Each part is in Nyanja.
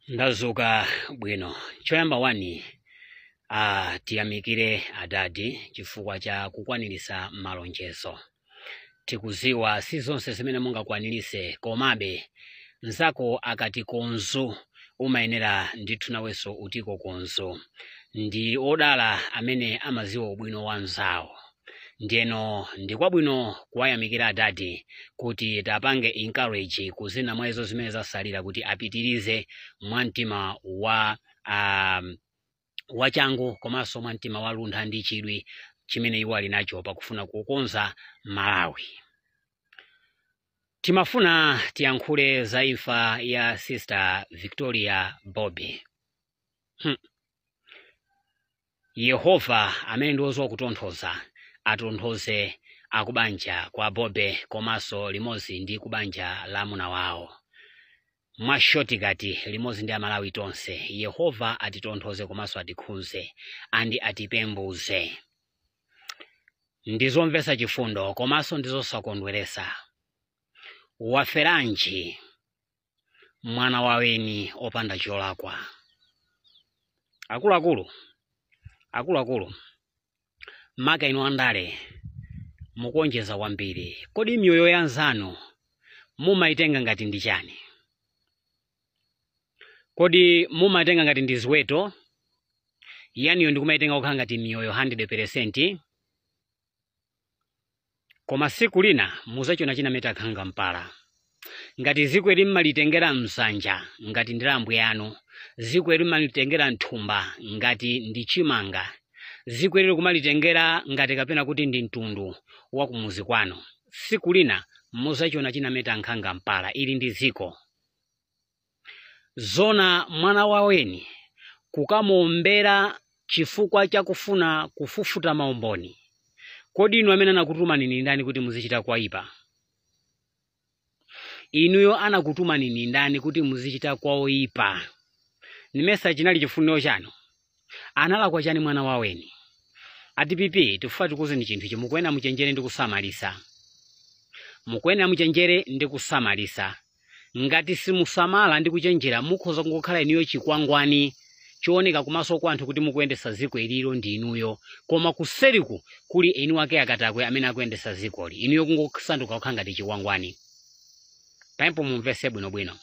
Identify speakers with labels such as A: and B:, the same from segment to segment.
A: Ndazuka bwino. Choyamba wani, tiyamikire adadi chifukwa cha kukwanirisa malonjezo. Tikuziwa si zonse zimene mungakwanirise, komabe mnzako akati konzu, umayenera ndithu nawenso utiko konzu. Ndi odala amene amaziwa ubwino wa mzawo. Ndiyeno ndikwabwino kuwayamikira adadi kuti tapange encourage kuzina mwa izo zimene zasalira kuti apitirize mwamtima wa wachangu komanso mwamtima wa luntha ndi chidwi chimene iwo ali nacho pakufuna kukonza Malawi. Timafuna tiyankhule za imfa ya Sister Victoria Bobby. Yehova amene ndi wodziwa kutonthoza atonthoze akubanja kwa Bobby komanso limodzi ndi kubanja la amuna wawo. Mwa shortcut, limodzi ndi Amalawi tonse, Yehova atitonthoze komanso atikhudze and atipembuze. Ndizomvetsa chifundo komanso ndizosakondweresa. Waferanji mwana waweni opanda cholakwa? Akuluakulu, akuluakulu, maka inu andale, mukuonjeza kwambiri. Kodi miyoyo ya nzanu mumayitenga ngati ndi chani? Kodi mumatenga ngati ndi ziweto? Yaniyo ndikumayitenga kukhala ngati miyoyo 100%? Koma siku lina muzachiona chinameta khanga mpala. Ngati ziko ili mmalitengera msanja ngati ndi lambo yanu, ziko ili mmalitengera nthumba ngati ndi chimanga, ziko ili kumalitengera ngati kapena kuti ndi mtundu wa kumuzi kwanu, siku lina muzachiona chinameta nkhanga mpala. Ili ndi ziko zona. Mwana waweni kukamuombera chifukwa chakufuna kufufuta maumboni. Kodi inu amene anakutumani ni ndani kuti muzichita kwaipa? Inuyo anakutumani ni ndani kuti muzichita kwa oyipa? Nimesa chinali chifuniro chanu? Analakwa chani mwana waweni? A DPP, tifuna tikuwuzeni chinthu ichi: mukuyenera muchenjere ndi kusamalisa, mukuyenera muchenjere ndi kusamalisa. Ngati simusamala ndi kuchenjera, mukhoza kungokhala inuyo chikwangwani chooneka kumaso kwa anthu kuti mukuyendesa ziko ililo ndi inuyo, koma kuseriku kuli eni wake akatakwe amene akuyendesa zikoli, inuyo kungosanduka kukhala ngati chikwangwani. Pampo mumvese bwinobwino.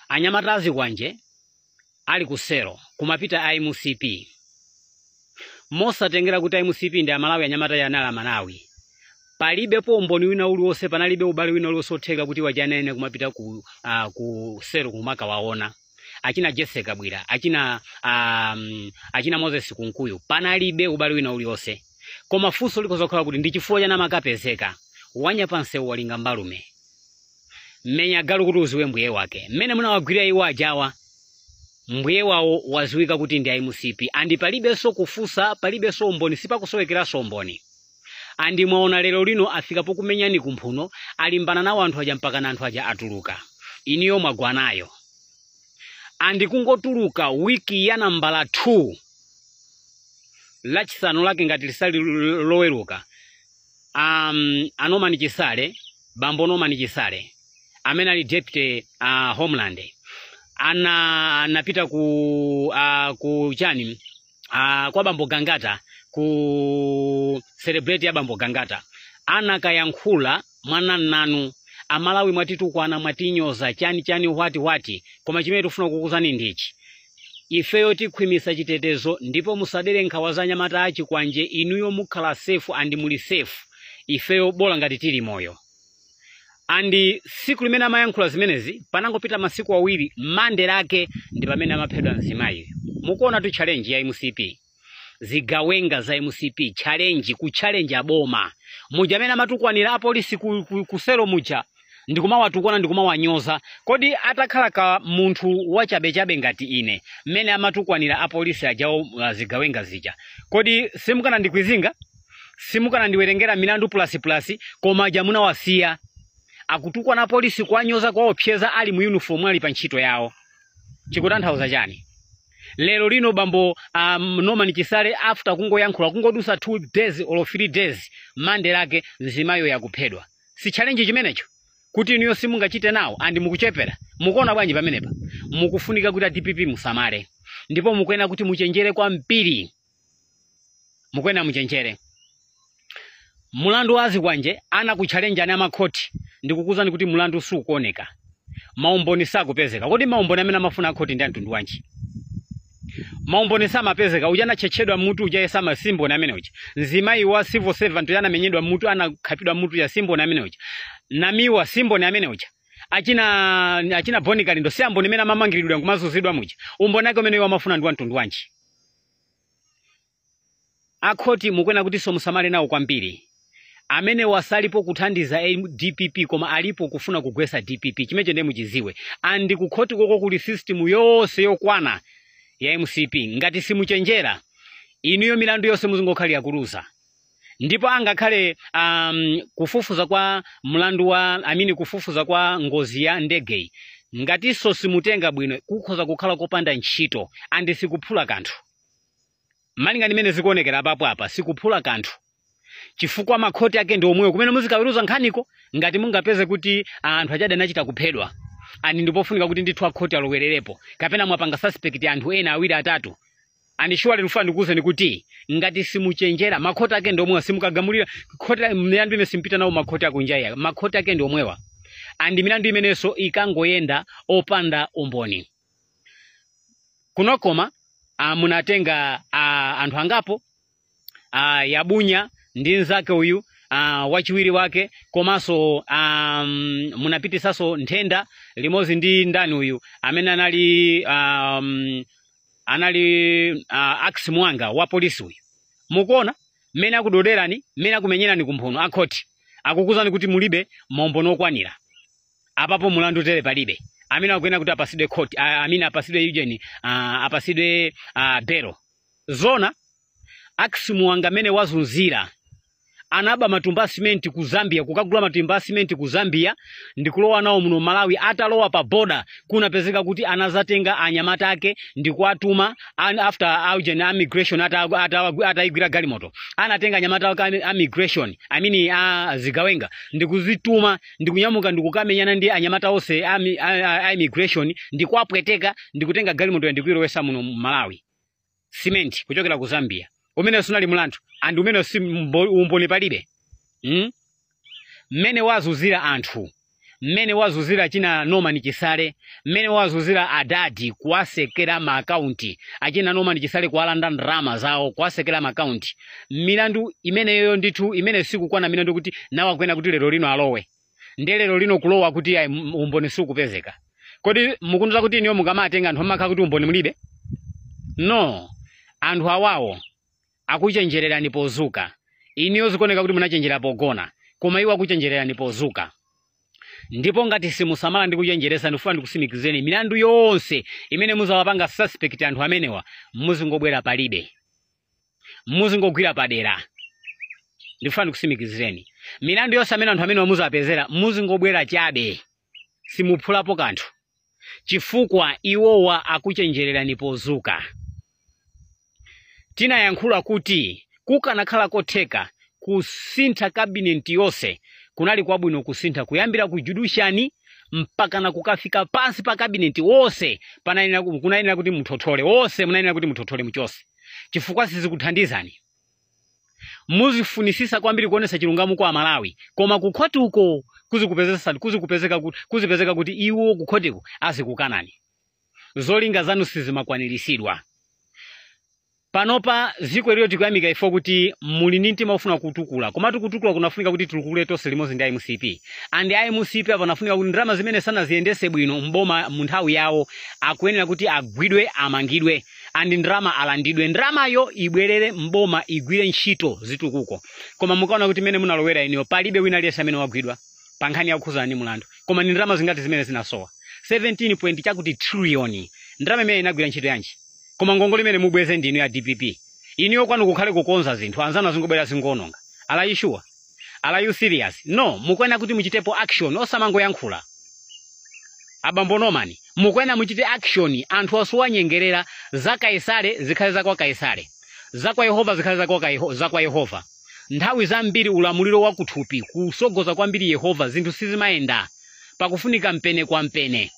A: Anyamata azikwanje ali kusero kumapita a MCP, mosatengera kuti MCP ndi Amalawi, anyamata yanali Amalawi. Palibepo umboni wina uliwonse, panalibe ubale wina uliwonse otheka kuti wachanene kumapita ku sero kumakawaona achina Jesse Kabwira, achina Moses Kunkuyu. Panalibe ubale wina uliwonse. Koma funso likhoza kuti ndi chifukwa chani amakapezeka? Wanya pansewu walinga mbalume. Mmenya galu kuti uziwe mbuye wake. Mmene munawagwira iwo ajawa, mbuye wawo waziwika kuti ndi MCP, and palibenso kufusa, palibenso umboni, sipakusowekeranso umboni. And mwaona lero lino afika pokumenyani kumphuno, alimbana nawo anthu aja mpaka na anthu aja atuluka. Iniyo mwagwanayo. And kungotuluka wiki ya nambala 2, Lachisanu lake ngati lisali loweruka, a Norman Chisale, bambo Norman Chisale amene ali deputy homeland, ana anapita ku chani, kwa bambo Gangata, ku celebrate ya bambo Gangata. Anakayankhula mwana nanu: "Amalawi, mwatitukwana, mwatinyoza, chani chani, what what, koma chimene tifuna kukuzani ndichi: ifeyo tikhwimisa chitetezo, ndipo musadere nkhawa za anyamata achikwanje. Inuyo mukhala safe and muli safe. Ifeyo bola ngati tili moyo." And siku limene amayankhula zimenezi, panangopita masiku 2, Mande lake ndi pamene amaphedwa mzimayi. Mukuona tu challenge ya MCP, zigawenga za MCP, challenge ku challenge aboma muja amene amatukwanira apolisi ku selo muja, ndikumawatukwana, ndikumawanyoza. Kodi atakhala ka munthu wachabechabe ngati ine, mmene amatukwanira apolisi ajawo, zigawenga zija, kodi simukanandikwizinga? Simukanandiwerengera milandu plus plus? Koma aja munawasiya akutukwana apolisi, kuwanyoza, kuwaopseza, ali mu uniform, ali pa ntchito yawo. Chikutanthauza chani? Lero lino bambo Norman Chisale, after kungoyankhula, kungodusa 2 days or 3 days, Mande lake mzimayo yakuphedwa. Si challenge chimenecho? Kuti inuyo simungachite nawo and mukuchepera. Mukuona bwanji pamenepa? Mukufunika kuti a DPP musamale, ndipo mukuyenera kuti muchenjere kwambiri. Mukuyenera muchenjere. Mulandu wa azikwanje anakutchalenjani amakhoti, ndikukuzani kuti mulandu sukuoneka, maumboni sakupezeka. Kodi maumboni amene amafuna akhoti ndi amtundu wanji? Maumboni samapezeka. Uja anatchetchedwa mutu uja sama simboni amene uja. Mzimayi wa civil servant uja anamenyedwa mutu, anakhapidwa mutu ya simboni amene uja. Namiwa simboni amene uja. Achina Boni Kalindo si amboni imene amamangiridwa nkumazunzidwa muja? Umboni ake umene iwo amafuna ndi wa mtundu wanji? Akhoti mukuyenera kuti musamale nawo kwambiri. Amene wasalipo kuthandiza DPP, koma alipo kufuna kugwesa DPP. Chimenecho ndiye muchiziwe. And kukhoti koko kuli system yonse yokwana ya MCP. Ngati simuchenjera inuyo, milandu yonse muzingokhalira kuluza. Ndipo angakhale kufufuza kwa mlandu wa amini, kufufuza kwa ngozi ya ndegeyi, ngatinso simutenga bwino, kukhoza kukhala kopanda ntchito and sikuphula kanthu. Malinga ndimene zikuonekera apapo apa, sikuphula kanthu, chifukwa makhoti ake ndi omwewo kumene muzikaweruza nkhaniko. Ngati mungapeze kuti anthu achade anachita kuphedwa and ndipofunika kuti ndithu akhoti alowererepo, kapena mwapanga suspect anthu ena awiri, atatu, and surely ndikufuna ndikuwuzeni kuti ngati simuchenjera, makhoti ake ndi omwewa. Simukagamulira khoti milandu imene simpita nawo makhoti akunjaya, makhoti ake ndi omwewa, and milandu imenenso ikangoyenda opanda umboni. Kunokoma munatenga anthu angapo, Yabunya ndi nzake uyu wachiwiri wake, komanso munapitisanso nthenda limodzi ndi ndani uyu amene anali Ax Mwanga wa polisi uyu. Mukuona mmene akudoderani, mmene akumenyerani kumphuno? Akhoti akukuzani kuti mulibe maumboni okwanira. Apapo mulandu tere palibe amene akuyenera kuti apasidwe court, amene apasidwe ujeni, apasidwe belo. Zona Ax Mwanga amene wazunzira, anaba matumba a simenti ku Zambia, kukagula matumba a simenti ku Zambia ndikulowa nawo muno Malawi. Atalowa pa boda, kunapezeka kuti anazatenga anyamata ake ndikuatuma after aujen immigration atayigwira galimoto. Anatenga anyamata ake a immigration, I mean a zigawenga, ndikuzituma, ndikunyamuka ndikukamenyana ndi anyamata onse a immigration, ndikuapweteka, ndikutenga galimoto ndikuilowesa muno mu Malawi simenti kuchokera ku Zambia. Umene sunali mlandu and umene si umboni palibe. Mmene wazuzira anthu, mmene wazuzira china Norman Chisale, mmene wazuzira adadi, kuwasekera maakaunti achina Norman Chisale, kuwalanda ndalama zawo, kuwasekera maakaunti, milandu imeneyo ndithu imene sikukwana milandu kuti nawo akuyena kuti lero lino alowe. Ndiye lero lino kulowa kuti ayi, umboni sikupezeka. Kodi mukundiza kuti iniyo mukamatenga anthu amakhala kuti umboni mulibe? No, anthu awawo akuchenjererani pozuka. Iniyo zikuoneka kuti munachenjera pogona, koma iwo akuchenjererani pozuka. Ndipo ngati simusamala ndi kuchenjeresa, ndikufuna ndikusimikizeni, milandu yonse imene muzawapanga suspect anthu amenewa, muzingobwera palibe, muzingogwira padera. Ndikufuna ndikusimikizireni, milandu yonse amene anthu amenewa muzapezera, muzingobwera chabe, simuphulapo kanthu, chifukwa iwowa akuchenjererani pozuka. Tinayankhula kuti kukanakhala kotheka kusintha cabinet yonse, kunali kwabwino kusintha kuyambira ku judiciary mpaka na kukafika pansi pa cabinet wonse. Kunayenera kuti muthothole wonse, munayenera kuti muthothole muchonse, chifukwa sizikuthandizani. Muzifunisisa kwambiri kuonesa chilungamo kwa Amalawi, koma kukhoti uko kuzipezeka kuti iwo kukhotiko azikukanani, zolinga zanu sizimakwaniritsidwa. Panopa ziko iliyo tikuyamika ifo kuti muli ndi mtima ufuna kutukula, komatu kutukula kunafunika kuti titukule tonse limodzi ndi MCP. And MCP apa nafunika kuti ndalama zimene sanaziyendese bwino mboma mu nthawi yawo, akuyenera kuti agwidwe, amangidwe, and ndalama alandidwe, ndalamayo ibwerere mboma, igwire ntchito zitukuko. Koma mukaona kuti mmene munalowera iniyo, palibe wina aliyense amene wagwidwa pa nkhani yakukhuzana ndi mulandu. Koma ni ndalama zingati zimene zinasowa? 17 point chakuti trillion. Ndalama imene inagwira ntchito yanji? Koma ngongole imene mubweze ndinu ya DPP. Iniyo kwanu kukhale kukonza zinthu, anzanu azingobwera zingononga. Are you sure? Are you serious? No, mukuyenera kuti muchitepo action, osamangoyankhula. Abambo Norman, mukuyenera muchite action. Anthu asuwanyengerera. Za Kaisare zikhale za kwa Kaisare, za kwa Yehova zikhale za kwa Yehova. Nthawi zambiri ulamuliro wa kuthupi kusogoza kwambiri Yehova, zinthu sizimayenda. Pakufunika mpene kwa mpene.